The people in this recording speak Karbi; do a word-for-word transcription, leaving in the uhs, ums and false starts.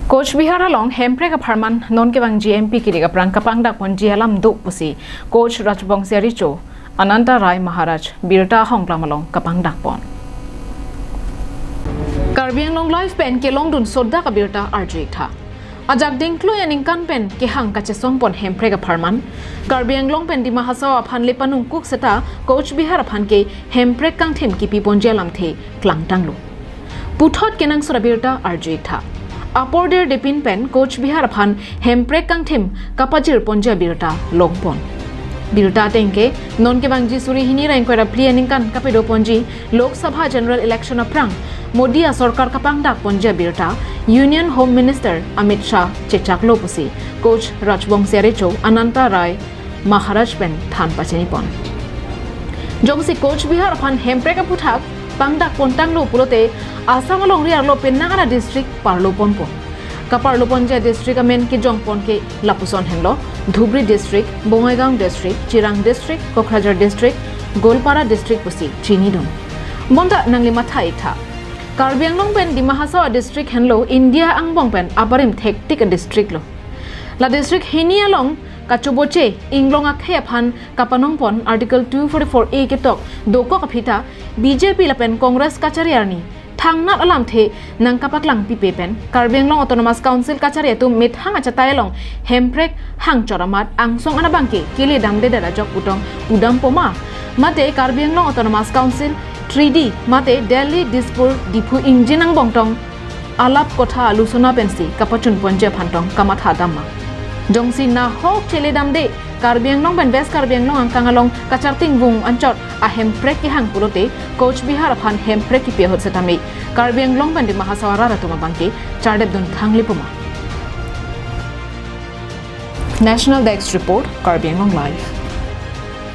Coach Bihar along Hemprek apharman non kevangji M P kidik aphrang kapangdak ponji alam do pusi Coach Rajbongsi Arecho, Ananta Rai Maharaj birta ahongklam along kapangdak pon. Karbi Anglong Live pen kelongdun sodak abirta arju-ik tha. Ajak dingklui aningkan pen kehang kachesong pon Hemprek apharman, Karbi Anglong pen Dima Hasao aphan le panungkuk seta Coach Bihar aphan ke Hemprek kangthim kipi ponji alamthe klangtanglo. Puthot kenangsot abirta arju-ik tha. Apor der depin pen Coach Bihar aphan Hemprek kangthim kapajir ponji abirta long pon. Birta ateng ke non kevangji suri hini ra ingkoi ra phli aningkan kapedo ponji Lok Sabha General Election aphrang Modi asorkar kapangdak ponji abirta Union Home Minister Amit Shah chechaklo pusi Coach Rajbongsi Arecho, Ananta Rai Maharaj pen than pachini pon. Jongsi Coach Bihar aphan Hemprek aphuthak pangdak pontanglo pulote Assam alongri arlo penang an a-district parlo ponpo. Kaparlo ponji a-district amen kejong pon ke lapuson henlo: Dhubri District, Bongaigaon District, Chirang District, Kokrajhar District, Goalpara District pusi chinidun. Bonta nangli matha-ik tha. Karbi Anglong pen Dima Hasao a-district henlo India angbong pen abarim thektik a-district lo. La district hini along kachoboche inglong akhei aphan kapanong pon Article two forty-four A ketok dokok aphi ta B J P lapen Congress kachari arni thangnat alamthe nangkapaklang pipe pen Karbi Anglong Autonomous Council kachari atum methang achatai along Hemprek hangchot amat angsong an abang ke kele damdedet ajok putong pudam poma? Mate Karbi Anglong Autonomous Council three D mate Delhi, Dispur, Diphu ingjin angbong tong alap kotha alusona pensi kapachun ponji aphan tong kamatha dam ma? Jongsi nahok chele damde Karbi Anglong pen West Karbi Anglong angkang along kachartingvung anchot a-Hemprek kehang pulote Coach Bihar aphan Hemprek kipi ahut setame Karbi Anglong pen Dima Hasao arat atum abang ke chardep dun thangli poma? National Desk Report, Karbi Anglong Live.